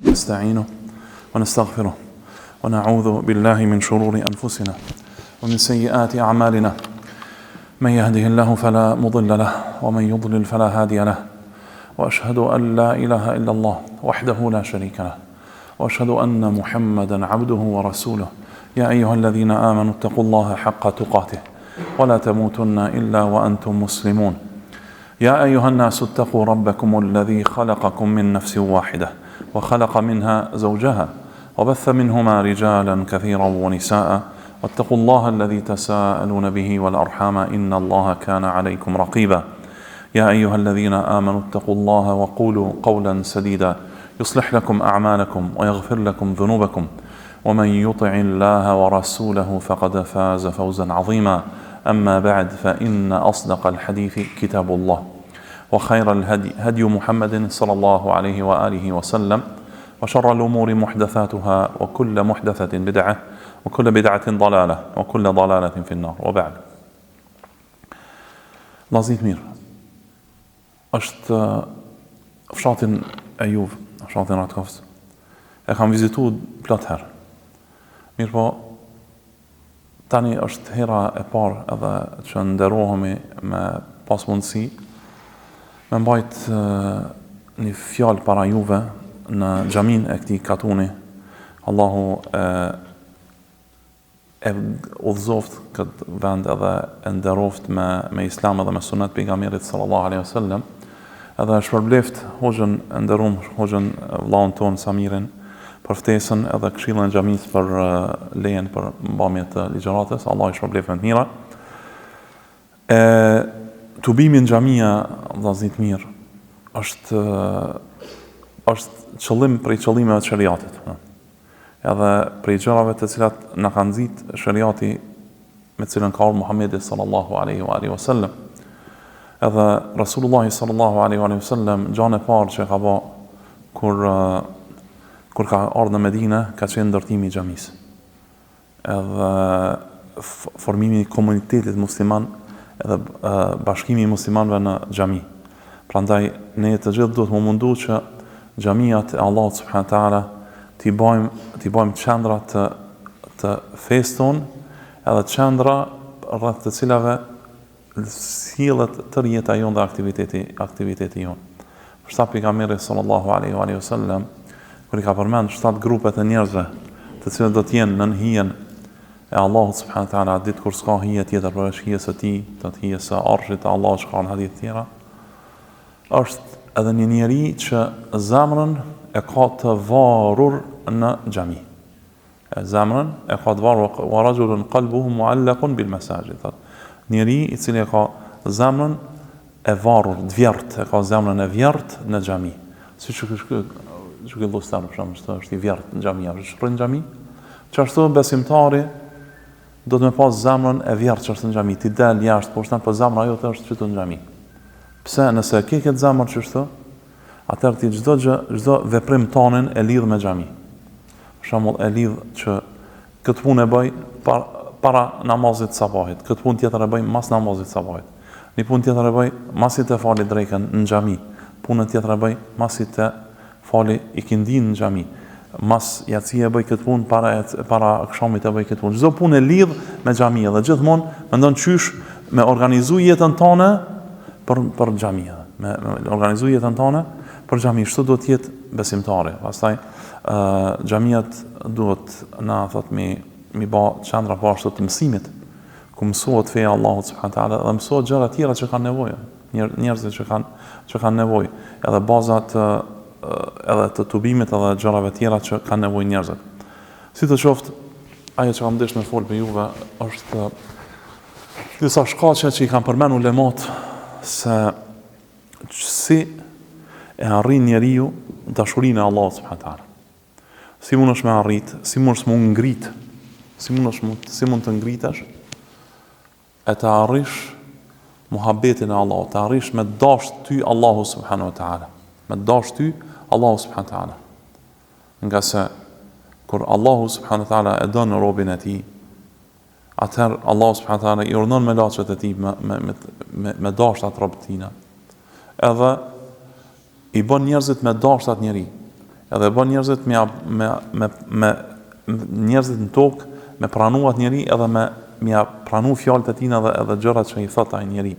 نستعينه ونستغفره ونعوذ بالله من شرور أنفسنا ومن سيئات أعمالنا من يهده الله فلا مضل له ومن يضلل فلا هادي له وأشهد أن لا إله إلا الله وحده لا شريك له وأشهد أن محمدا عبده ورسوله يا أيها الذين آمنوا اتقوا الله حق تقاته ولا تموتن إلا وأنتم مسلمون يا أيها الناس اتقوا ربكم الذي خلقكم من نفس واحدة وخلق منها زوجها وبث منهما رجالا كثيرا ونساء واتقوا الله الذي تساءلون به والأرحام إن الله كان عليكم رقيبا يا أيها الذين آمنوا اتقوا الله وقولوا قولا سديدا يصلح لكم أعمالكم ويغفر لكم ذنوبكم ومن يطع الله ورسوله فقد فاز فوزا عظيما أما بعد فإن أصدق الحديث كتاب الله وخير الهدي هدي محمد صلى الله عليه وآله وسلم وشر الأمور محدثاتها وكل محدثة بدعة وكل بدعة ضلالة وكل ضلالة في النار وبعد Vllazën të mirë është fshatin e juv, fshatin Ratkovc. E kam vizitu plot herë. Mirëpo, tani është hera e parë edhe që nderohemi me pas mundësi me mbajt një fjalë para juve në xhaminë e këtij katuni. Allahu e e udhëzoft këtë vend edhe e nderoft me me Islam edhe me Sunet pejgamberit sallallahu alaihi wasallam edhe e shpërbleft hoxhën e nderum hoxhën vllaun tonë Samirin për ftesën edhe këshillën e xhamisë për lejen për mbamje të ligjëratës Allahu i shpërbleft me të mira e tubimi në xhamia vëllazën të mirë është është qëllim prej qëllimeve të sheriatit Edhe prej gjërave të cilat na ka nxit sheriati me të cilën ka ardhur Muhamedi sallallahu alaihi wa alihi wasallam. Edhe Rasulullah sallallahu alaihi wa alihi wasallam gjanë e parë që e ka bë kur kur ka ardhur në Medinë ka qenë ndërtimi i xhamisë. Edhe formimi i komunitetit musliman edhe bashkimi i muslimanëve në xhami. Prandaj ne të gjithë duhet me u mundu që xhamiat e Allahut subhanahu teala t'i bëjmë t'i bëjmë qendra të të fesë tonë, edhe qendra rreth të cilave sillet tërë jeta jonë dhe aktiviteti aktiviteti jonë. Për shta pejgamberi sallallahu alaihi wa alihi wasallam kur i ka përmend shtatë grupet e njerëzve, të cilët do të jenë nën hijen e Allahut subhanahu teala atë ditë kur s'ka hije tjetër përveç hijes së tij, do të hijes së arshit të Allahut që ka në hadith tjera, është edhe një njeri që zemrën e ka të varur në xhami. E zemrën e ka të varur wa rajulun qalbuhu mu'allaqun bil masajid. Thot, njeri i cili e ka zemrën e varur, të vjerrt, e ka zemrën e vjerrt në xhami. Siç ky ky që ky llustar për shembull, është është i vjerrt në xhami, apo shkon në xhami. Qashtu besimtari do të me pas zemrën e vjerrt që është në xhami, ti del jashtë, po është po zemra jote është qëtu në xhami. Pse nëse e ke këtë zemër qështu, atëherë ti çdo gjë, çdo veprim tonin e lidh me xhami. Për shembull, e lidh që këtë punë e bëj par, para namazit të sabahit, këtë punë tjetër e bëj mas namazit të sabahit. Një punë tjetër e bëj masi të fali drekën në xhami, punën tjetër e bëj masi të fali ikindinë në xhami. Mas jacie e bëj këtë punë para para akshamit e bëj këtë punë. Çdo punë e lidh me xhami dhe gjithmonë mendon qysh me organizu jetën tënde për për xhami, me, me organizu jetën tënde për xhami, kështu duhet të jetë besimtari. Pastaj ë xhamiat duhet na thot mi mi ba qendra po ashtu të mësimit, ku mësohet feja e Allahut subhanahu teala dhe mësohet gjëra tjera që kanë nevojë, njerëzit që kanë që kanë nevojë, edhe baza të edhe të tubimit edhe gjërave tjera që kanë nevojë njerëzit. Si të qoftë, ajo që kam dashtë me fol me juve është disa shkaqe që i kanë përmendur ulemat se si e arrin njeriu dashurinë e Allahut subhanahu teala. Si mundesh me arrit, si mundesh me u ngrit, si mundesh si mund të ngritesh e të arrish muhabetin e Allahut, të arrish me dasht ty Allahu subhanahu wa taala, me dasht ty Allahu subhanahu wa taala. Ngase kur Allahu subhanahu wa taala e don robin e tij, atëherë Allahu subhanahu wa taala i urdhënon melaqet e tij me me me me, me dasht atë rob të tina. Edhe i bën njerëzit me dasht atë njeri. Edhe bën njerëzit me me me me njerëzit në tokë me pranu atë njeri edhe me me ja pranu fjalët e tina edhe edhe gjërat që i thot ai njeri.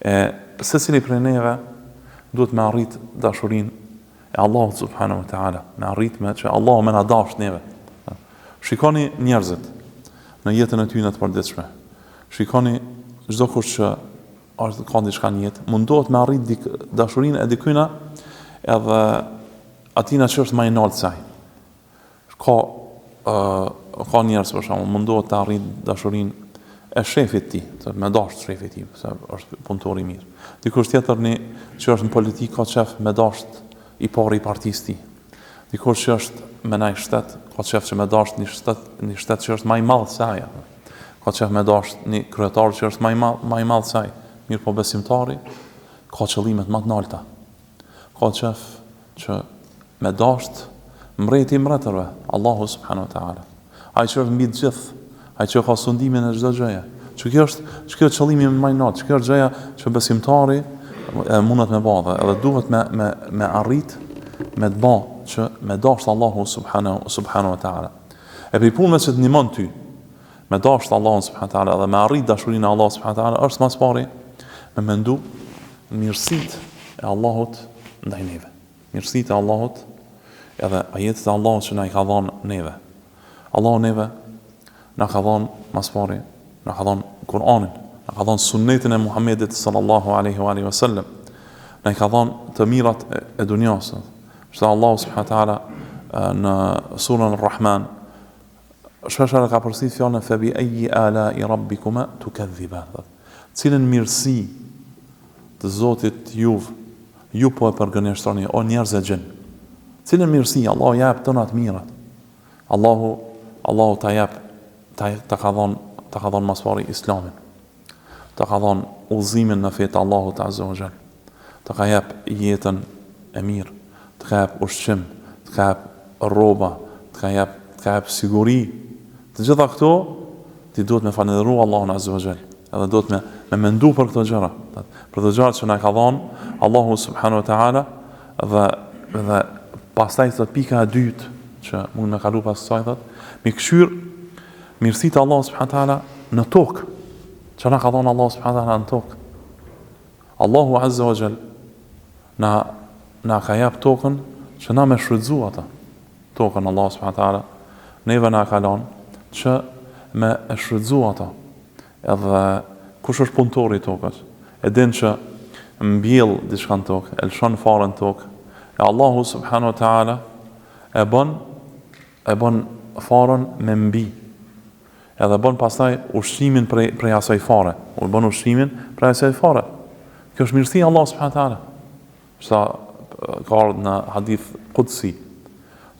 E secili prej neve duhet me arrit dashurinë e Allahut subhanahu wa taala, me arrit me që Allahu me na dasht neve. Shikoni njerëzit në jetën e tyre të përditshme. Shikoni çdo kush që është ka diçka në jetë, mundohet me arrit dik, dashurinë e dikujna edhe atina që është më i naltë se ai. Ka ë ka njerëz për shembull, mundohet të arrit dashurinë e shefit të tij, të me dasht shefi i tij, se është punëtor i mirë. Dikush tjetër një që është në politikë ka qef me dasht i pari i partisë tij. Dikush që është me naj shtet, ka qef që me dasht një shtet, një shtet që është ma i madh se ai. Ka qef me dasht një kryetar që është ma i madh, ma i madh se ai. Mirëpo besimtari ka qëllimet ma të nalta. Ka qef që me dasht mbreti i mbretërve, Allahu subhanahu wa taala. Ai që është mbi të gjithë, ai që ka sundimin e çdo gjëje. Që kjo është, që kjo është qëllimi më i lartë, që kjo është gjëja që besimtari e mundet me ba dhe edhe duhet me me me arrit me të ba që me dasht Allahu subhanahu subhanahu wa taala. E prej punëve që të ndihmon ty me dasht Allahun subhanahu wa taala dhe me arrit dashurinë e Allahut subhanahu wa taala është më së pari me mendu mirësitë e Allahut ndaj neve. Mirësitë e Allahut edhe ajetet e Allahut që na i ka dhënë neve. Allahu neve na ka dhënë ma s'pari, na ka dhënë Kur'anin, na ka dhënë sunnetin e Muhammedit sallallahu alaihi wa alihi wasallam. Na i ka dhënë të mirat e, e dunjasë. Që Allahu subhanahu wa taala në surën Ar-Rahman Shpesh herë ka përsërit fjalën fe bi ayyi ala'i rabbikuma tukadhiban. Thotë, cilën mirësi të Zotit juv, ju po e përgënjeshtroni, o njerëz e xhin. Cilën mirësi Allahu ja jep tëna të mirat. Allahu Allahu ta jep ta, ta ka dhon ta ka dhon ma s'pari Islamin. Ta ka dhon udhëzimin në fe të Allahut azza wa jall. Të ka jep jetën e mirë, të ka jep ushqim, të ka jep rroba, të ka jep, të ka jep siguri. Të gjitha këto ti duhet me falënderu Allahun azza wa jall. Edhe duhet me me mendu për këto gjëra, për këto gjëra që na ka dhënë Allahu subhanahu wa taala dhe dhe pastaj thot pika e dytë që mund me kalu pas kësaj thot, me kqyr mirësitë e Allahut subhanahu wa taala në tokë. Që na ka dhënë Allahu subhanahu wa taala në tokë. Allahu azza wa jall na na ka jap tokën që na me shfrytëzu atë. Tokën Allahu subhanahu wa taala neve na ka lënë që me e shfrytëzu atë. Edhe kush është punëtori i tokës? E din që mbjell diçka në tokë, e lëshon farën në tokë. E Allahu subhanahu wa taala e bën e bën farën me mbi. Edhe bën pastaj ushqimin prej prej asaj fare. U bën ushqimin prej asaj fare. Kjo është mirësia e Allahut subhanahu wa taala. Sa ka ardhur në hadith kudsi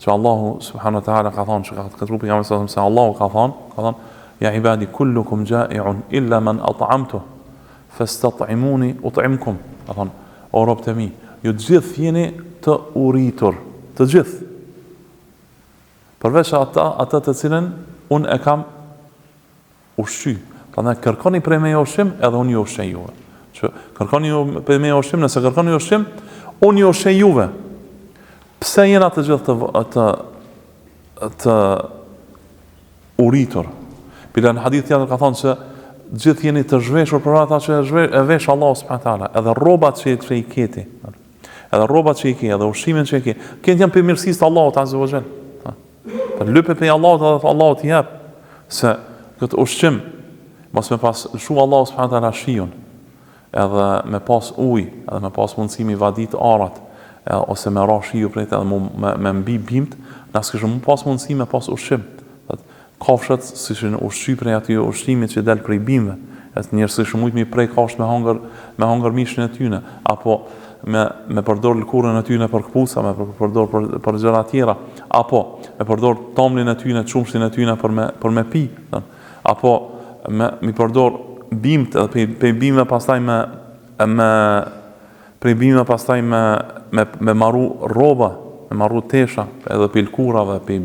që Allahu subhanahu wa taala ka thënë që ka tregu pejgamberi sallallahu alajhi wasallam se Allahu ka thënë, ka thënë ja ibadi kullukum ja'iun illa man at'amtu fastat'imuni ut'imkum. Ka thënë o robët e mi, ju të gjithë jeni të uritur, të gjithë. Përveç ata, atë të cilën unë e kam ushqy. Prandaj kërkoni prej meje ushqim, edhe unë ju ushqej juve. Që kërkoni ju prej meje ushqim, nëse kërkoni ushqim, unë ju ushqej juve. Pse jena të gjithë të të të uritur? Bile në hadith tjetër ka thonë se gjithë jeni të zhveshur për ata që e, zhve, e vesh Allahu subhanahu teala, edhe rrobat që, që i keti. Edhe rrobat që i ke, edhe ushqimin që i ke, këto janë prej mirësisë të Allahut azza wa jall. Po lype prej Allahut edhe Allahu të jep se këtë ushqim mos me pas lëshu Allahu subhanahu taala shiun, edhe me pas ujë, edhe me pas mundësi mi vadit arat, e, ose me ra shiu prej edhe mu, me, me mbi bimt, na s'kishim mu pas mundësi me pas ushqim. Kafshët s'ishin ushqy prej atij ushqimit që del prej bimëve, edhe njerëzit s'ishin mujt mi pre kafshët me hongër me hongër mishin e tyne, apo me me përdor lëkurën e tyne për këpuca, me përdor për për gjëra tjera, apo me përdor tomlin e tyne, qumështin e tyne për me për me pi, apo me mi përdor bimt edhe prej prej bimëve pastaj me me Prej bimëve pastaj me me me maru rroba, me maru tesha, edhe prej lëkurave, prej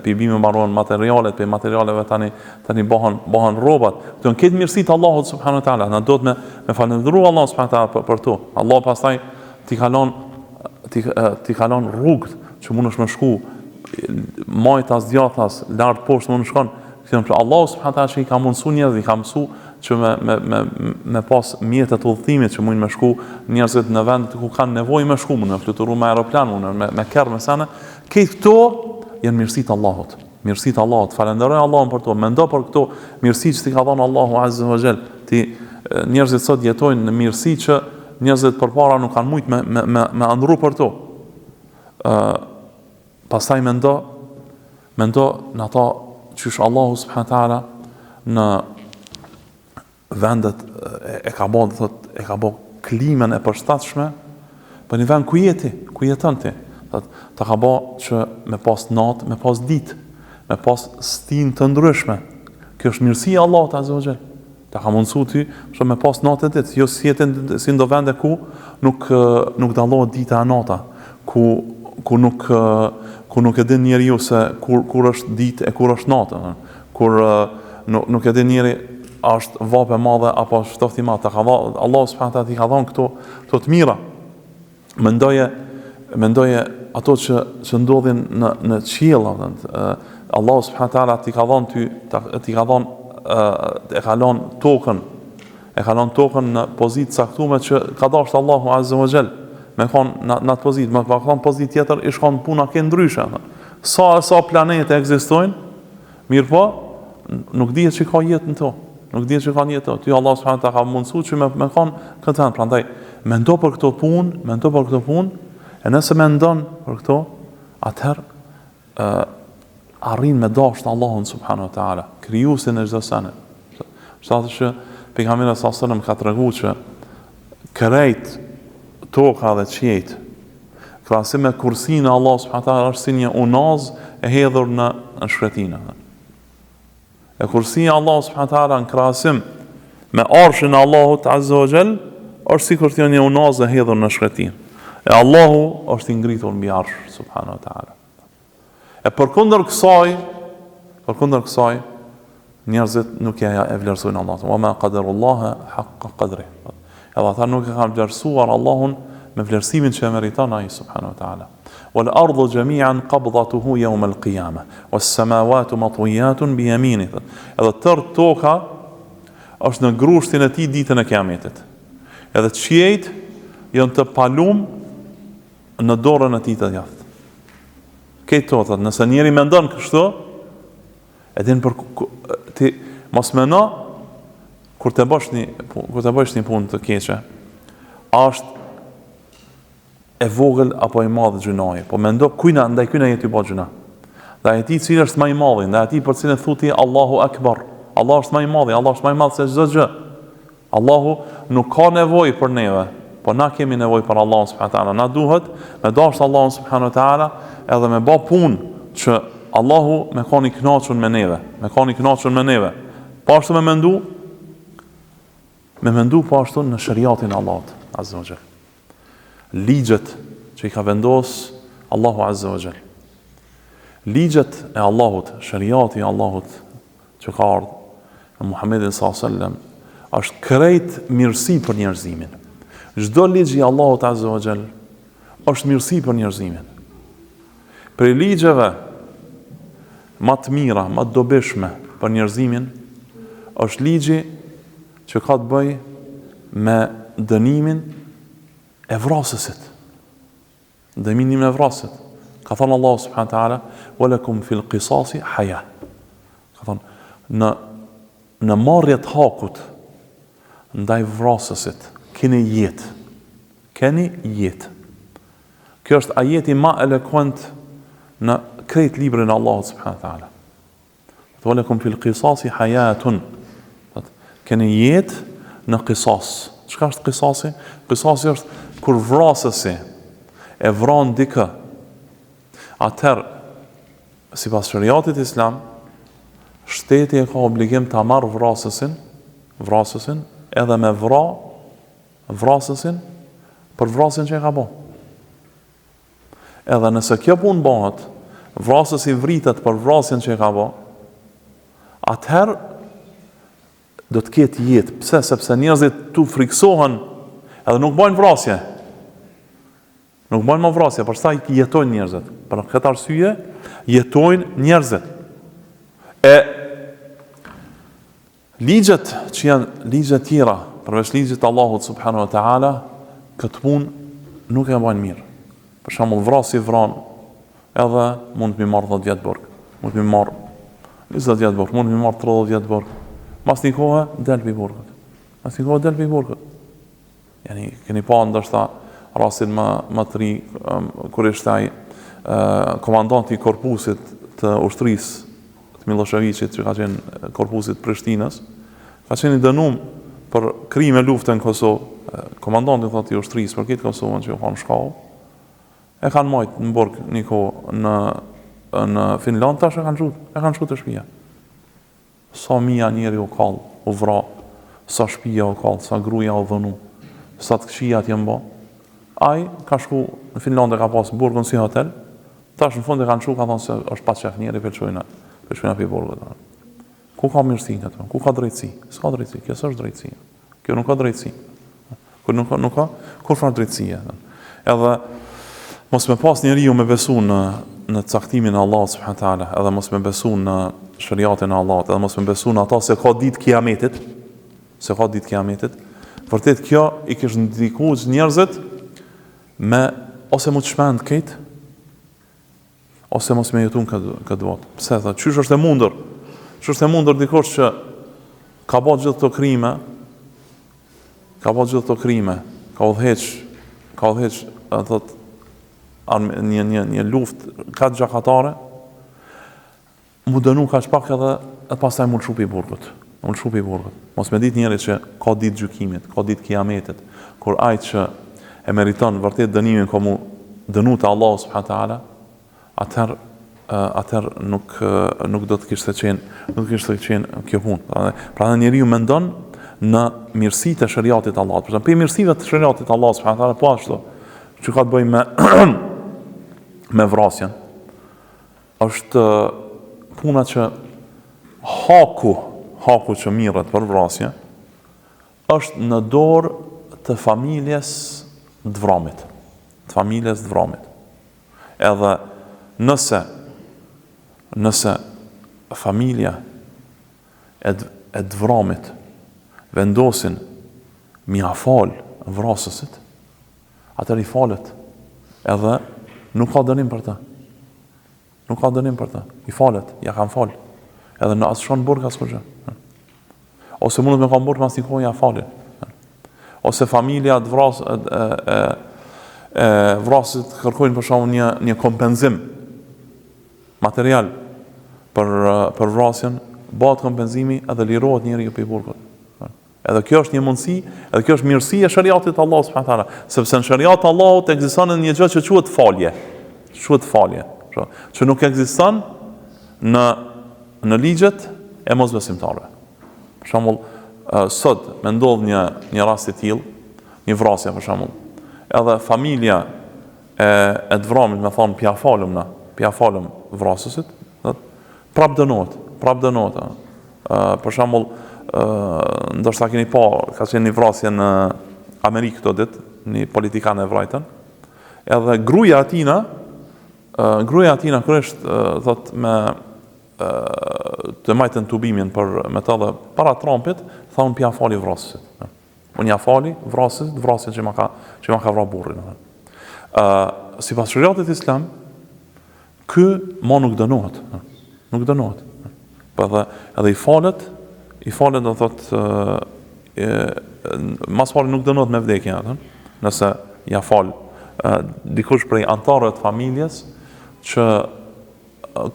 prej bimëve marohen materialet, prej materialeve tani tani bëhen bëhen rrobat. Këto janë krejt mirësi të Allahut subhanahu wa taala. Na duhet me me falënderu Allahun subhanahu wa taala për, për to. Allahu pastaj t'i ka lon t'i t'i ka lon rrugët që mundesh me shku majtas djathtas, lart poshtë mund shkon. Kjo pra Allahu subhanahu taala që i ka mundësu njerëzit, i ka mësu që me me me me pas mjete të udhëtimit që mund me shku njerëzit në vend ku kanë nevojë me shku, mund me fluturu me aeroplan, mund me me kerr me sene. Krejt këto janë mirësi të Allahut. Mirësi të Allahut, falënderoje Allahun për to, mendo për këto mirësi që t'i ka dhënë Allahu azza wa jall. Ti njerëzit sot jetojnë në mirësi që njerëzit përpara nuk kanë mujt me me me, me andrru për to. Ë pastaj mendo mendo në ato qysh Allahu subhanahu taala në vendet e, e ka bo, thot, e ka bo klimën e përshtatshme për një vend ku je ti, ku jeton ti. Thot, ta ka bo që me pas natë, me pas ditë, me pas stinë të ndryshme. Kjo është mirësia e Allahut azza wa jall. Ta ka mundësu ty që me pas natë e ditë, jo si jetin si n'do vende ku nuk nuk dallohet dita e nata, ku ku nuk ku nuk e din njeriu se kur kur është ditë e kur është natë, kur nuk nuk e din njeri a është vapë e madhe apo është ftohtë i madh. Ta ka dhënë Allahu subhanahu taala t'i ka dhënë këto këto të mira. Mendoje mendoje ato që që ndodhin në në qiell, apo Allahu subhanahu taala t'i ka dhënë ty, t'i ka dhënë e ka lënë tokën, e ka lënë tokën në pozitë caktuar që ka dashur Allahu azza wa jall me kon në në atë pozitë, me pa kon pozitë tjetër, ish kon puna krejt ndryshe. Sa e sa planete ekzistojnë, Mirëpo, nuk dihet që ka jetë në to. Nuk dihet që ka jetë në to. Ty Allah subhanahu ta ka mundësu që me, me kon këtë vend. Prandaj, mendo për këto punë, mendo për këto punë, e nëse mendon për këto, atëherë ë arrin me dashtë Allahun subhanahu wa taala, krijuesin e çdo sene. Sa që pejgamberi sallallahu alajhi wasallam ka tregu që krejt toka dhe qiejt Krahasim me kursinë e Allahut subhanahu teala është si një unazë e hedhur në në shkretinë. E kursia e Allahut subhanahu teala në krahasim me arshin e Allahut azza wa jall është sikur të jetë një unazë e hedhur në shkretinë. E Allahu është i ngritur mbi arsh subhanahu teala. E përkundër kësaj, përkundër kësaj, njerëzit nuk e e vlerësojnë Allahun. Wa ma qadarullaha haqqa qadri. Edhe ata nuk e kanë vlerësuar Allahun me vlerësimin që e meriton ai subhanahu wa taala. Wal ardu jami'an qabdatuhu yawm al qiyamah was samawati matwiyatun bi yaminihi. Edhe tërë toka është në grushtin e tij ditën e Kiametit. Edhe qiejt janë të palum në dorën e tij të djathtë. Krejt to, thotë, nëse njeri mendon kështu, e din për ti mos meno kur të bësh një kur të bësh një punë të keqe, a është e vogël apo e madhe gjynahi? Po mendo kujna ndaj kujna je tu bë gjynah. Ndaj atij i cili është më i madhi, ndaj atij për cilin thu ti Allahu Akbar. Allah është më i madhi, Allah është më i madh se çdo gjë. Allahu nuk ka nevojë për neve, po na kemi nevojë për Allahun subhanahu wa taala. Na duhet me dashtë Allahun subhanahu wa taala edhe me ba punë që Allahu me kon i kënaqur me neve, me kon i kënaqur me neve. Po ashtu me mendu, me mendu po ashtu në sheriatin e Allahut azza wa jall. Ligjet që i ka vendos Allahu azza wa jall. Ligjet e Allahut, sheriati i Allahut që ka ardhë me Muhammedin sallallahu alaihi wasallam është krejt mirësi për njerëzimin. Çdo ligj i Allahut azza wa jall është mirësi për njerëzimin. Prej ligjeve ma të mira, ma të dobishme për njerëzimin është ligji që ka të bëjë me dënimin e vrasësit. Dënimin e vrasësit. Ka thënë Allahu subhanahu wa taala, "Wa lakum fil qisasi haya." Ka thënë në në marrje të hakut ndaj vrasësit keni jetë. Keni jetë. Kjo është ajeti ma elokuent në krejt librin e Allahut subhanahu wa taala. Wa lakum fil qisasi hayatun. Thot, keni jetë në qisas. Çka është qisasi? Qisasi është kur vrasësi e vran dikë. Atëherë, sipas sheriatit islam, shteti e ka obligim ta marrë vrasësin, vrasësin edhe me vra vrasësin për vrasjen që e ka bo. Edhe nëse kjo punë bëhet, vrasësi vritet për vrasjen që e ka bo, atëherë do të ketë jetë. Pse? Sepse njerëzit tu friksohen edhe nuk bajnë vrasje. Nuk bajnë më vrasje, për sa jetojnë njerëzit. Për këtë arsye jetojnë njerëzit. E ligjet që janë ligje tjera, përveç ligjit të Allahut subhanahu wa taala, këtë punë nuk e bajnë mirë. Për shembull, vrasi vran edhe mund të mi marr 10 vjet burg, mund të mi marr 20 vjet burg, mund të mi marr 30 vjet burg. Mas një kohe del prej burgut. Mas një kohe del prej burgut. Yani keni pa ndoshta rastin më më të ri kur ishte ai komandanti i korpusit të ushtrisë të Millosheviqit që ka qenë korpusit të Prishtinës, ka qenë i dënum për krime lufte në Kosovë, komandanti thotë i ushtrisë për këtë Kosovën që u kanë shkau, e kanë majt në burg një kohë në në Finland, tash e kanë çu, e kanë çu te shpia. Sa mija njeri u kall, u vra, sa shpija u kall, sa gruja u dhunu, sa të këqijat janë bo. Ai ka shku në Finlandë e ka pas burgun si hotel, tash në fund e kanë çu, ka thonë se është pa qef njeri, pe çojna, pe çojna prej burgut. Ku ka mirësi në këtë? Ku ka drejtësi? S'ka drejtësi, kjo s'është drejtësi. Kjo nuk ka drejtësi. Kur nuk ka, nuk ka kurrfarë drejtësie. Edhe mos me pas njeriu me besu në në caktimin e Allahut subhanahu teala, edhe mos me besu në sheriatin e Allahut, edhe mos me besu në ata se ka ditë kiametit, se ka ditë kiametit, vërtet kjo i kish ndiku njerëzit me ose mu çmend krejt, ose mos me jetu në këtë, këtë botë. Pse, tha, qysh është e mundur? Qysh është e mundur dikush që ka bo gjithë këto krime, ka bo gjithë këto krime, ka udhëheq, ka udhëheq, thot, një, një, një luftë kaq gjakatare, Mu dënu kaq pak edhe edhe pastaj mu lëshu prej burgut. Mu lëshu prej burgut. Mos me ditë njeri që ka ditë gjykimit, ka ditë kiametit, kur ai që e meriton vërtet dënimin ka mu dënu te Allahu subhanahu teala, atëherë atëherë nuk nuk do të kishte qenë, nuk kishte qenë kjo punë. Prandaj, prandaj njeriu mendon në mirësitë e sheriatit të Allahut. Për shembull, prej mirësive të sheriatit të Allahut subhanahu teala po ashtu, që ka të bëjë me me vrasjen, Është puna që haku, haku që mirret për vrasje, është në dorë të familjes të vramit, të familjes të vramit. Edhe nëse, nëse familja e, e të vramit vendosin m'ia fal vrasësit, atëherë i falet, edhe nuk ka dënim për të. Nuk ka dënim për të. I falet, ja kanë fal. Edhe në as shkon në burg as kurgjë. Ose mundet me kanë burg mas një kohë ja falin. Ose familja të vras e, e, e, e vrasësit kërkojnë për shembull një një kompenzim material për për vrasjen, bëhet kompenzimi edhe lirohet njeriu prej burgut. Edhe kjo është një mundësi, edhe kjo është mirësi e sheriatit të Allahut subhanahu teala, sepse në sheriat të Allahut ekziston një gjë që quhet falje, quhet falje, pra, që nuk ekziston në në ligjet e mosbesimtarëve. Për shembull, sot me ndodh një një rast i tillë, një vrasje për shembull, edhe familja e e të vramit me thonë pja falëm na, pja falëm vrasësit, prap dënohet, prap dënohet. Për shembull, ndoshta keni pa, ka qenë një vrasje në Amerikë këto ditë, një politikan e vrajtën. Edhe gruaja e tina, gruaja e tina kur është thot me të majtën tubimin për me të dhe para Trumpit, tha unë pja fali vrasësit. Unë ja fali vrasësit, vrasjen që ma ka, që ma ka vra burrin. Uh, sipas sheriatit islam, Ky mo nuk dënohet. Nuk dënohet. Po edhe edhe i falet, i falet do thotë ë mas pari nuk dënohet me vdekje atë, nëse ja fal dikush prej anëtarëve të familjes që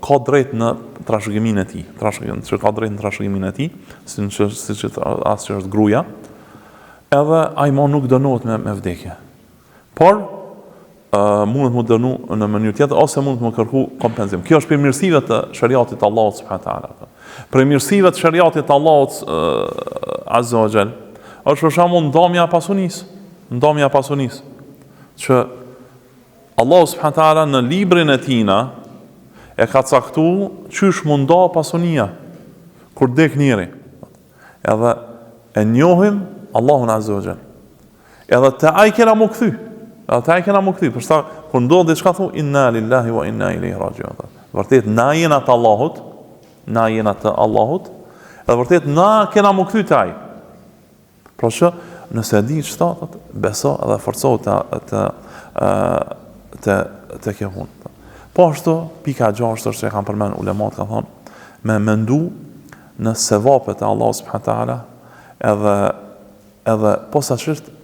ka drejt në trashëgiminë e tij, trashëgim, që ka drejt në trashëgiminë e tij, si në që, si që as që është gruaja, edhe ai mo nuk dënohet me me vdekje. Por, mundet mu dënu në mënyrë tjetër ose mundet mu kërku kompenzim. Kjo është prej mirësive të sheriatit të Allahut subhanahu teala. Prej mirësive të sheriatit të Allahut azza wa jall, është për shembull ndamja e pasunisë, ndamja e pasunisë që Allahu subhanahu teala në librin e tina e ka caktu qysh mu nda pasunia kur dek njeri. Edhe e njohim Allahun azza wa jall. Edhe te ai kena mu kthy. Edhe te ai kena m'u kthy, për qata, kur ndodh diçka thu, inna lillahi wa inna ilejhi raxhiun. Vërtet, na jena të Allahut, na jena të Allahut, edhe vërtet, na kena m'u kthy te ai. Pra që, nëse e di qëta, thot, beso edhe forcohu te, te, te, te kjo punë. Po ashtu, pika e gjashtë është që e kanë përmend ulemat, kanë thonë, me mendu në sevapet e Allahut subhanahu teala, edhe, edhe posaçërisht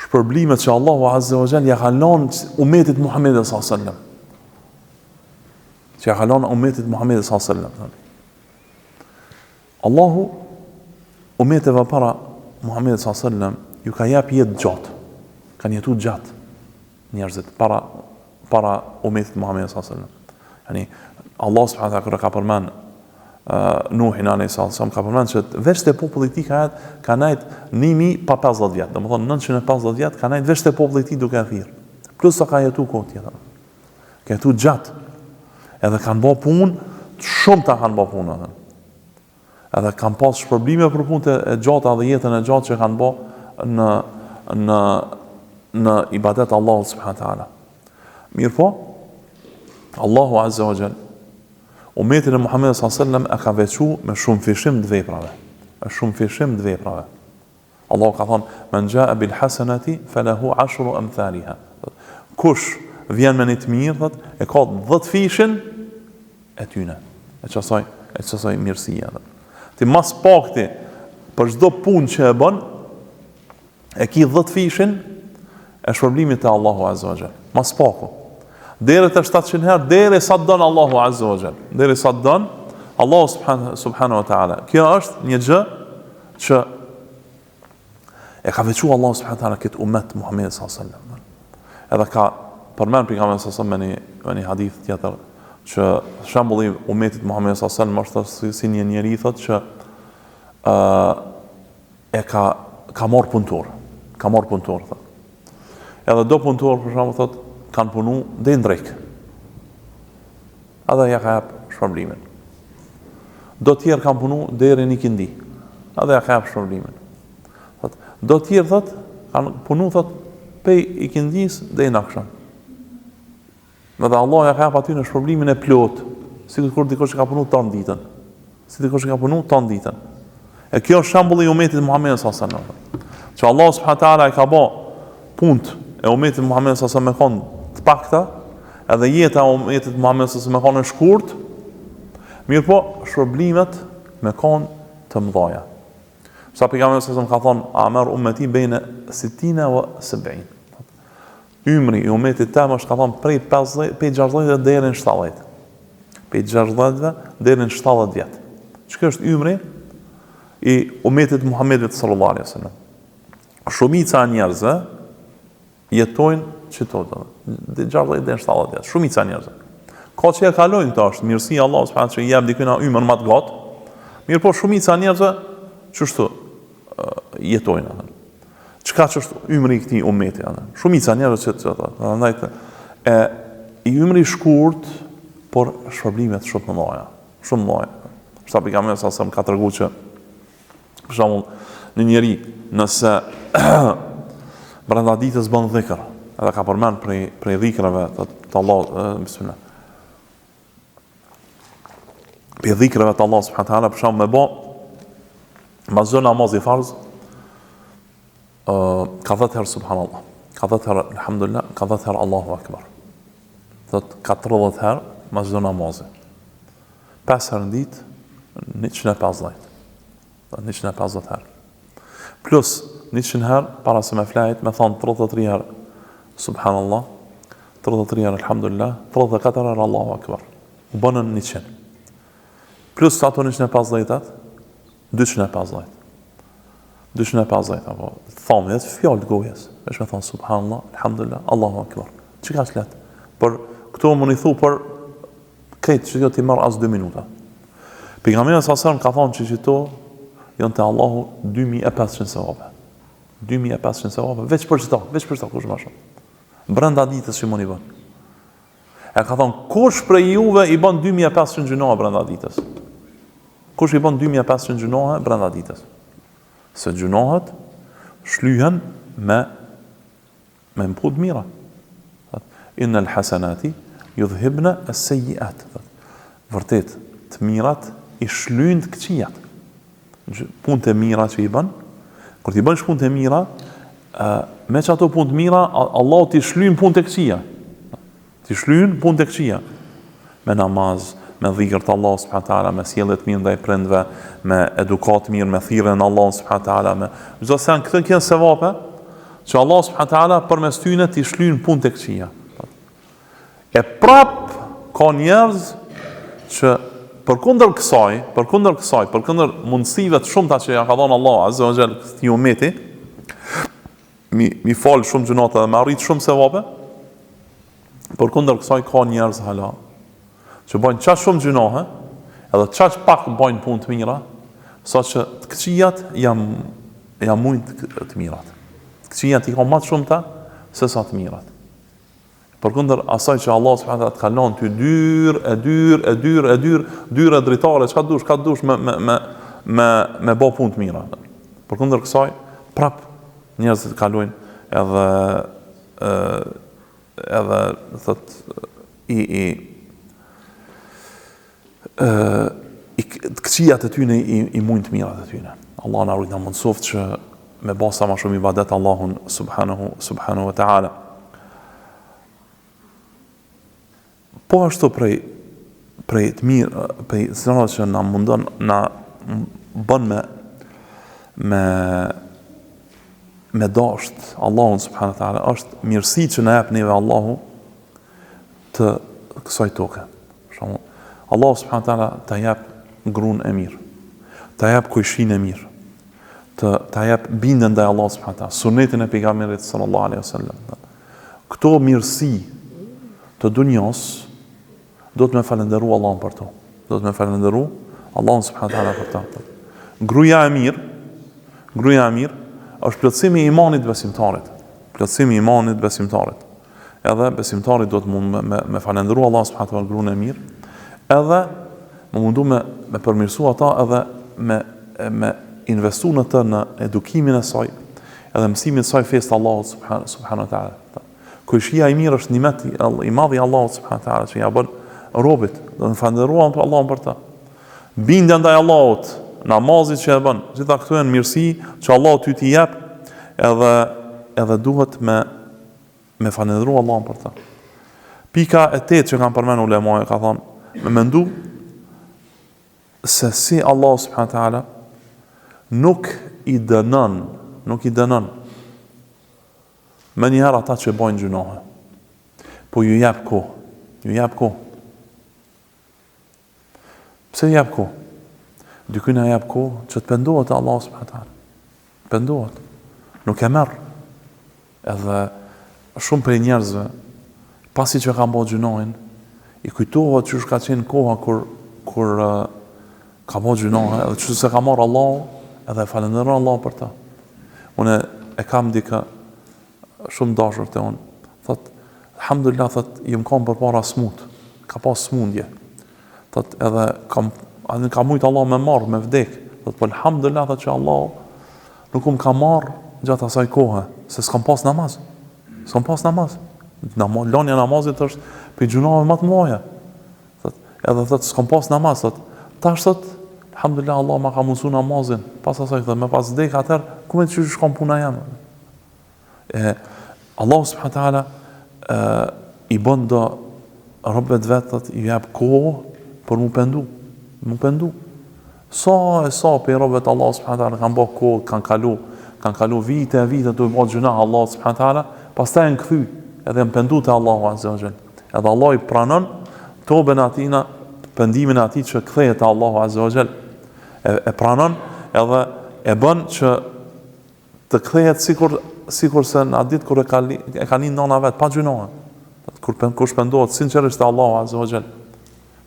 shpërblimet që Allahu Azza wa Jall ja ka lënë umetit Muhammedit sallallahu alaihi wasallam. Që ja ka lënë umetit Muhammedit sallallahu alaihi wasallam. Allahu umeteve para Muhammedit sallallahu alaihi wasallam ju ka jap jetë gjatë. Kanë jetu gjatë njerëzit para para umetit Muhammedit sallallahu alaihi wasallam. Yani Allah subhanahu wa taala ka përmend Nuhin alayhi salam ka përmend që veç te populli i tij ka ka nejt 1000 pa 50 vjet, domethënë 950 vjet ka nejt veç te populli i tij duke e thirr. Plus sa ka jetu kohë tjetër. Ka jetu gjatë. Edhe kanë bë punë, shumta kanë bë punë atë. Edhe kanë pas shpërblime për punët e gjata dhe jetën e gjatë që kanë bë në në në ibadet Allahut subhanahu teala. Mirëpo, Allahu azza wa jall Umetin e Muhammedit sallallahu alaihi wasallam e ka veçu me shumëfishim të veprave. Me shumëfishim të veprave. Allahu ka thonë, men xhae bil hasenati, felehu ashru emthaliha. Kush vjen me një të mirë, thot, e ka dhetëfishin e tyne. E qasaj, e qasaj mirësia. Thot. Ti mas pakti, për çdo punë që e bën, e ki dhetëfishin e shpërblimit te Allahu Azza wa Jall. Mas paku. Deri te 700 herë, deri sa të don Allahu Azza wa Jall. Deri sa të don Allahu subhanahu subhanahu wa taala. Kjo është një gjë që e ka veçu Allahu subhanahu wa taala këtë umet Muhammed sallallahu alaihi wasallam. Edhe ka përmend pejgamberi sallallahu alaihi wasallam me një me një hadith tjetër që shembulli i umetit Muhammed sallallahu alaihi wasallam është si, si një njeri thotë që ë e ka ka marr punëtor, ka marr punëtor thot. Edhe do punëtor për shembull thot kanë punu deri në drekë. Edhe ja ka jap shpërblimin. Do tjerë kanë punu deri në ikindi. Edhe ja ka jap shpërblimin. Thot, do tjerë thot kanë punu thot pej ikindis deri në aksham. Edhe Allah ja ka jap atyne shpërblimin e plotë, sikur dikush që ka punu tanë ditën. Si dikush që ka punu tanë ditën. E kjo është shembulli i umetit Muhamedit sallallahu alaihi wasallam. Që Allah subhanahu wa taala e ka bë punët e umetit Muhamedit sallallahu alaihi wasallam me kon të pakta, edhe jeta e umetit Muhamedit sallallahu alaihi wasallam me kon e shkurt, mirëpo shpërblimet me kon të mëdha. Sa pejgamberi sallallahu alaihi wasallam ka thonë, "A'maru ummeti bejne sittina wa seb'in." Ymri i umetit tem është ka thonë prej 50, prej 60 deri në 70. Prej 60 deri në 70 vjet. Që është ymri i umetit Muhammedit sallallahu alaihi wasallam. Shumica e njerëzve jetojnë qëto, dhe 60 deri në 70 vjet. Shumica e njerëzve. Ka që e kalojnë të është mirësia e Allahut subhanahu që i jep dikujt ymër më të gatë. Mirëpo shumica e njerëzve qështu jetojnë atë. Çka që është ymri i këtij umeti atë. Shumica njerëz që të thotë, prandaj të e i ymri i shkurt, por shpërblimet shumë të mëdha, shumë të mëdha. Sa pejgamberi sa sa ka treguar që për shembull një njeri nëse brenda ditës bën dhikr, edhe ka përmend prej prej dhikrave të, të Allahut, bismillah. Prej dhikrave të Allahut subhanahu teala për shembull me bë mas çdo namazi farz ë ka 10 herë subhanallah, ka 10 herë alhamdulillah, ka 10 herë Allahu akbar. Thot ka 30 herë mas çdo namazi. 5 herë në ditë 150. 150 herë. Plus 100 herë para se me flajt, me thonë 33 herë Subhanallah, 33 herë Alhamdulillah, 34 herë Allahu Akbar. U bënën 100. Plus ato 150-at, 250. 250, apo, thomë, dhe fjalë të gojës, veç me thonë Subhanallah, Alhamdulillah, Allahu Akbar. Që ka që letë? Për këto më një thu për Krejt që kjo t'i merr as 2 minuta. Pejgamberi sa selam ka thonë që qito janë te Allahu 2500 sevape. 2500 sevape veç për qito, veç për qito kush më shumë. Brenda ditës që mund i bën. E ka thonë kush prej juve i bën 2500 gjynahe brenda ditës? Kush i bën 2500 gjynahe brenda ditës? Se gjynahet shlyhen me. Me punë të mira. Thot, Innel hasenati judhhibne es-sejjiat. Thot, vërtet, të mirat i shlyjnë të këqijat. Punët e mira që i bën, kur t'i bësh punët e mira, me qato punë të mira, Allahu t'i shlyn punët e këqija. T'i shlyn punët e këqija. Me namaz, me dhikr të Allahut subhanahu teala, me sjellje të mirë ndaj prindve, me edukatë të mirë, me thirrje në Allahun subhanahu teala, me çdo sen këto janë sevape që Allahu subhanahu teala përmes tyne t'i shlyn punët e këqija. E prap ka njerëz që përkundër kësaj, përkundër kësaj, përkundër mundësive të shumta që ja ka dhënë Allahu azza wa jall këtij umeti, mi mi fal shumë gjynahe dhe me arrit shumë sevape. Përkundër kësaj ka njerëz hala që bajnë qaq shumë gjynahe, edhe qaq pak bajnë punë të mira, saqë të këqijat ja ja mujnë të, të mirat. Të këqijat i ka më të shumta se sa të mirat. Përkundër asaj që Allah subhanahu taala të ka lënë ty dyr e dyr e dyr e dyr, dyr e dritare, çka dush, ka dush me me me me me bë punë të mira. Përkundër kësaj, prap njerëzit kalojnë edhe ë edhe thot i i ë i të këqijat e tyne i, i mujnë të mirat e tyne. Allah na rujt na mundësoft që me ba sa ma shumë ibadet Allahun subhanahu subhanahu wa taala. Po ashtu prej prej të mirë, prej sënave që na mundon na bën me me me dasht Allahun subhanahu wa taala është mirësi që na jep neve Allahu të kësaj toke. Për shembull, Allahu subhanahu wa taala ta jep grun e mirë, ta jep kojshinë e mirë, të ta jep bindjen ndaj Allahut subhanahu wa taala, sunetin e pejgamberit sallallahu alaihi wasallam. Këto mirësi të dunjas duhet me falënderu Allahun për to. Duhet me falënderu Allahun subhanahu wa taala për to. Gruaja e mirë, gruaja e mirë është plotësimi i imanit besimtarit. Plotësimi i imanit besimtarit. Edhe besimtari duhet me me, me falënderu Allahun subhanahu wa taala gruan e mirë, edhe me mundu me me përmirësu ata edhe me me investu në të në edukimin e saj, edhe mësimin e saj fesë të Allahut subhanahu subhanahu wa taala. Kojshia i mirë është nimet i madh i Allahut subhanahu wa taala që ja bën robit, do të falënderuam për Allahun për të. Bindja ndaj Allahut, namazi që e bën, gjitha këto janë mirësi që Allahu ty t'i jep, edhe edhe duhet me me falënderu Allahun për të. Pika e tetë që kanë përmendur ulemaja ka thonë, me mendu se si Allahu subhanahu teala nuk i dënon, nuk i dënon menjëherë ata që bojnë gjynahe. Po ju jep kohë, ju jep kohë. Pse ju jep kohë? Dikujt ja jep kohë që të pendohet te Allahu subhanahu teala. Pendohet. Nuk e merr. Edhe shumë prej njerëzve, pasi që kanë bërë gjynahin, i kujtohet qysh ka qenë koha kur kur ka bërë gjynahe, edhe qysh s'e ka marrë Allahu, edhe e falënderon Allahu për të. Unë e kam dikë shumë dashur te unë, thot, alhamdulillah, thot, jam kanë përpara smut, ka pas smundje, thot, edhe kam, edhe ka mujtë Allah me marrë, me vdek, thot, po alhamdulillah, thot, që Allah nuk më ka marrë gjatë asaj kohe, se s'kam pas namaz, s'kam pas namaz, Nama, lënia namazit është prej gjynaheve më të mëdha. Thot, edhe thot s'kam pas namaz, thot, tash thot, alhamdulillah Allah ma ka mundsu namazin, pas asaj thot, me pas vdek atëherë, ku me qysh shkon puna jeme. E Allahu subhanahu teala i bën do robëve të vet thot ju jep kohë për mu pendu, mu pendu. Sa e sa prej robëve të Allahut subhanahu teala kanë bë kohë, kanë kalu, kanë kalu vite e vite tu bë gjynah Allahut subhanahu teala, pastaj janë kthy, edhe janë pendu te Allahu azza wa jall. Edhe Allahu i pranon toben e atina, pendimin e atij që kthehet te Allahu azza wa jall. E, e pranon edhe e bën që Të kthehet sikur sikurse në atë ditë kur e ka e ka lind nana vet pa gjynahe. Kur pen, kush pendohet sinqerisht te Allahu azza wa jall.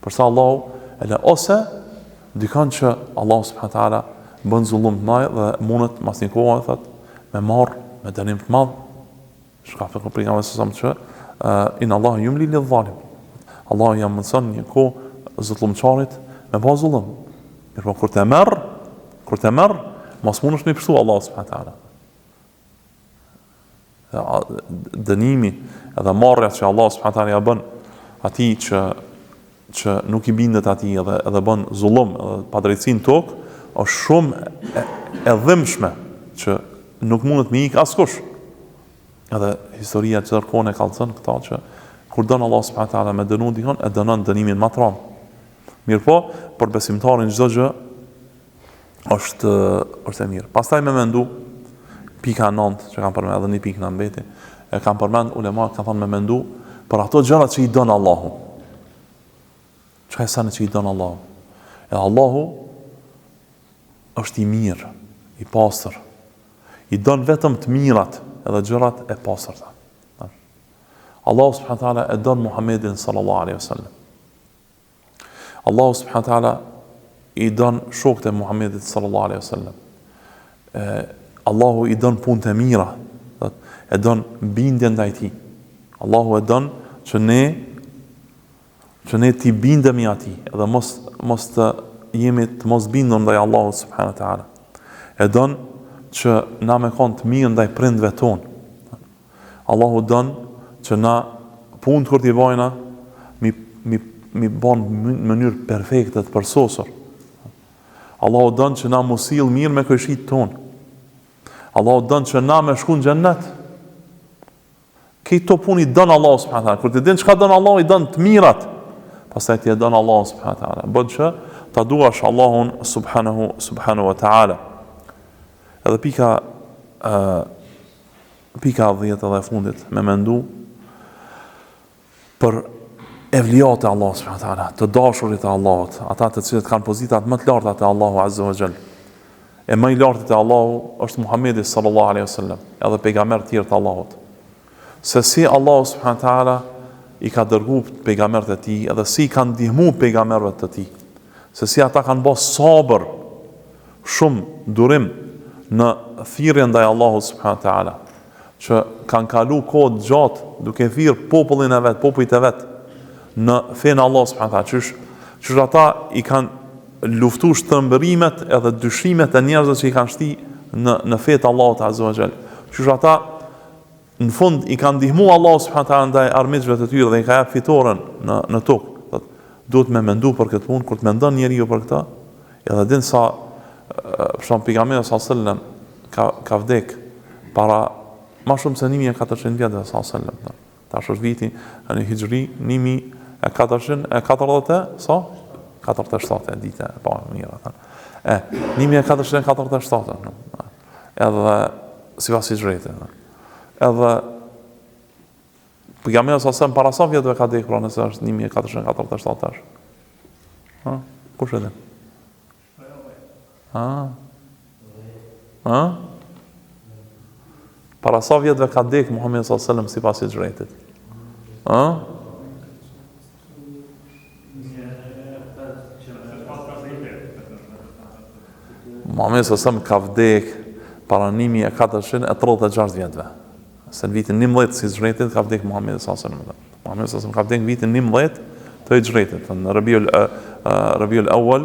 Përse Allahu e le ose dikon që Allahu subhanahu teala bën zullum të madh dhe mundet mas një kohe thot me marr me dënim të madh. Çka thotë pejgamberi sa që uh, inna Allaha jumli lidh dhalim. Allahu ja mundson një kohë zullumqarit me bë zullum. Mirëpo kur të merr, kur të merr, mos mundesh me i pshtu Allahu subhanahu teala. Dënimi edhe marrja që Allah subhanahu taala ja bën atij që që nuk i bindet atij edhe edhe bën zullum edhe padrejtësi në tokë, është shumë e, e dhimbshme që nuk mundet me ik askush. Edhe historia që kohën e kallzon këta që kur don Allah subhanahu taala me dënu dikon, e dënon dënimin më të rëndë. Mirëpo, për besimtarin çdo gjë është është e mirë. Pastaj me mendu pika 9 që kam përmend edhe një pikë na mbeti, e kam përmend ulema kanë thonë me mendu për ato gjëra që i don Allahu. Çka janë senet që i don Allahu? E Allahu është i mirë, i pastër. I don vetëm të mirat edhe gjërat e pastërta. Allahu subhanahu taala e don Muhammedin sallallahu alaihi wasallam. Allahu subhanahu taala i don shokët e Muhammedit sallallahu alaihi wasallam. E Allahu i don punët e mira, thot, e don bindjen ndaj tij. Allahu e don që ne që ne t'i bindemi atij, edhe mos mos të jemi të mos bindur ndaj Allahut subhanahu teala. E don që na me kon të mirë ndaj prindve tonë. Allahu don që na punët kur t'i bajna mi mi mi bon në mënyrë perfekte të përsosur. Allahu don që na mu sill mirë me kojshitë tonë. Allahu don që na me shku në xhennet. Këto punë i don Allahu subhanahu taala. Kur ti din çka don Allahu, i don të mirat. Pastaj ti e don Allahun subhanahu taala. Bën që ta duash Allahun subhanahu subhanahu wa taala. Edhe pika ë Pika e dhjetë dhe e fundit, me mendu për evliat e Allahut subhanahu teala, të dashurit e Allahut, ata të cilët kanë pozitat më të larta te Allahu azza wa jall. E më i larti te Allahu është Muhamedi sallallahu alaihi wasallam, edhe pejgamberët tjerë të Allahut. Se si Allahu subhanahu teala i ka dërgu pejgamberët e tij, edhe si i ka ndihmu pejgamberëve të tij. Se si ata kanë bë sabër shumë durim në thirrjen ndaj Allahut subhanahu wa taala, që kanë kalu kohë të gjatë duke thirr popullin e vet, popujt e vet në fenë e Allahut subhanahu wa taala, qysh qysh ata i kanë luftu shtrembërimet edhe dyshimet e njerëzve që i kanë shti në në fe të Allahut azza wa jall. Qysh ata Në fund i ka ndihmu Allahu subhanahu wa taala ndaj armiqve të tyre dhe i ka jap fitoren në në tokë. Thot, duhet me mendu për këtë punë, kur të mendon njeriu për këtë, edhe din sa për shembull pejgamberi sallallahu alajhi wasallam ka ka vdek para më shumë se 1400 vjetëve sallallahu alajhi wasallam. Tash është viti në Hixhri 1440 sa 47 e dite, po mirë atë. E 1447. Edhe sipas hixhretit. Edhe pejgamberi sa selam para sa vjetëve ka vdek pra nëse është 1447 tash. Ha? Kush e din? Ha? Ha? Para sa vjetëve ka dek Muhamedi sallallahu alaihi wasallam sipas hixhretit? Ha? Muhamedi sallallahu alaihi wasallam ka vdek para 1436 vjetëve. Se në vitin 11 të hixhretit ka vdek Muhamedi sallallahu alaihi wasallam. Muhamedi sallallahu alaihi wasallam ka vdek në vitin 11 të hixhretit, në Rabiul Rabiul Awwal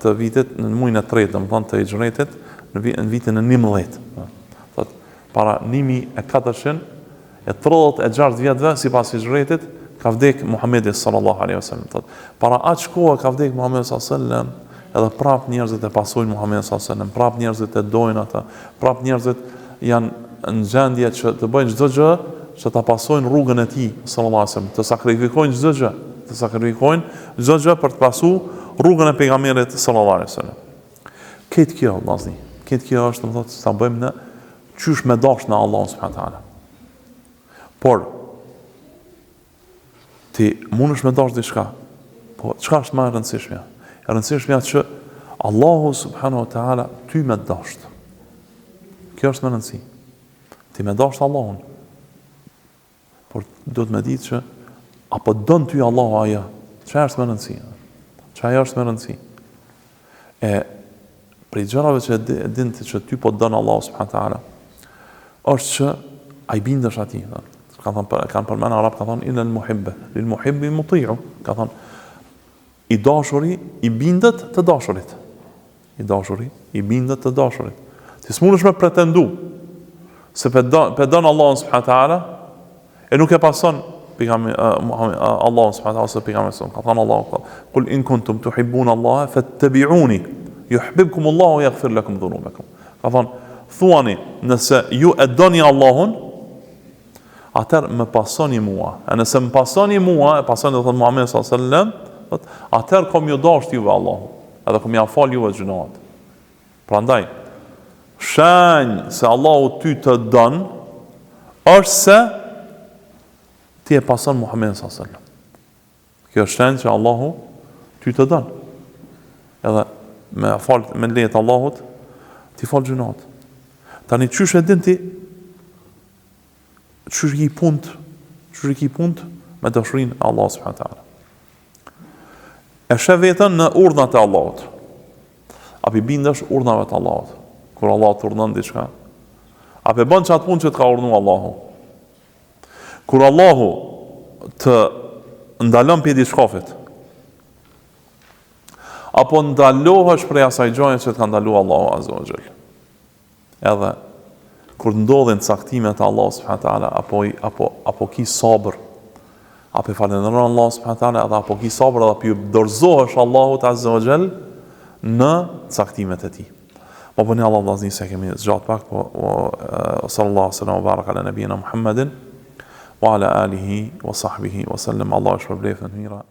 të vitit në muajin e tretë, domethënë të hixhretit në vitin e 11. Thot para 1400 E 36 vjetëve sipas hixhretit ka vdek Muhamedi sallallahu alaihi wasallam. Thot, para aq kohë ka vdek Muhamedi sallallahu alaihi wasallam, edhe prap njerëzit e pasojnë Muhamedin sallallahu alaihi wasallam, prap njerëzit e dojnë atë, prap njerëzit janë në gjendje që të bëjnë çdo gjë që ta pasojnë rrugën e tij sallallahu alaihi wasallam, të sakrifikojnë çdo gjë, të sakrifikojnë çdo gjë për të pasu rrugën e pejgamberit sallallahu alaihi wasallam. Këtë kjo, vllazni, këtë kjo është, do të thotë, ta bëjmë në Qysh me dasht na Allahun subhanahu teala. Por ti mundesh me dasht diçka. Po çka është më e rëndësishmja? E rëndësishmja që Allahu subhanahu wa taala ty me dasht. Kjo është me rëndësi. Ti me dasht Allahun. Por duhet me ditë që a po don ty Allahu a jo? Çka është me rëndësi? Çka është me rëndësi? E prej gjërave që e din ti që ty po don Allahu subhanahu teala, është që a i bindesh atij, thonë. Ka thënë kanë përmend arab ka thënë inel muhibbe lil muhibbi muti'u, ka thënë I dashuri i bindet të dashurit. I dashuri i bindet të dashurit. Ti s'mundesh me pretendu. Se pe don, pe don Allahun subhanahu teala e nuk e pason pejgamberi Allahun subhanahu teala ose pejgamberin. Ka thënë Allahu, "Kul in kuntum tuhibbun Allaha fattabi'uni yuhibbukum Allahu wa yaghfir lakum dhunubakum." Ka thënë, thuani, nëse ju e doni Allahun, atëherë më pasoni mua. E nëse më pasoni mua, e pasoni do thotë Muhamedin sallallahu alaihi wasallam, thotë, atëherë ka me ju dashtë juve Allahu, edhe ka me ja fal juve gjynahet. Prandaj, shenjë se Allahu ty të don, është se ti e pason Muhammedin sallallahu alaihi wasallam. Kjo është shenjë që Allahu ty të don. Edhe me fal me leje të Allahut, t'i fal gjynahet. Tani qysh e din ti qysh i ki punt, qysh i ki punt me dashurinë e Allahut subhanahu teala. E sheh veten në urdhnat e Allahut. A p'i bindesh urdhnave të Allahut? Kur Allahu të urdhnon diçka, a pe bën qatë punë që të ka urdhnu Allahu? Kur Allahu të ndalon prej diçkafit, apo ndalohesh prej asaj gjoje që të ka ndalu Allahu Azza wa Jall. Edhe kur ndodhin caktimet e Allahut subhanahu teala apo apo apo ki sabër apo e falënderon Allahun subhanahu teala edhe apo ki sabër edhe apo ju dorëzohesh Allahut azza wa jall në caktimet e tij. Ma bëni hallall vllazni se kemi zgjat pak, po o, sallallahu sallam wa baraka ala nabina Muhammedin wa ala alihi wa sahbihi wa sallam. Allahu ju shpërbleftë me të mira.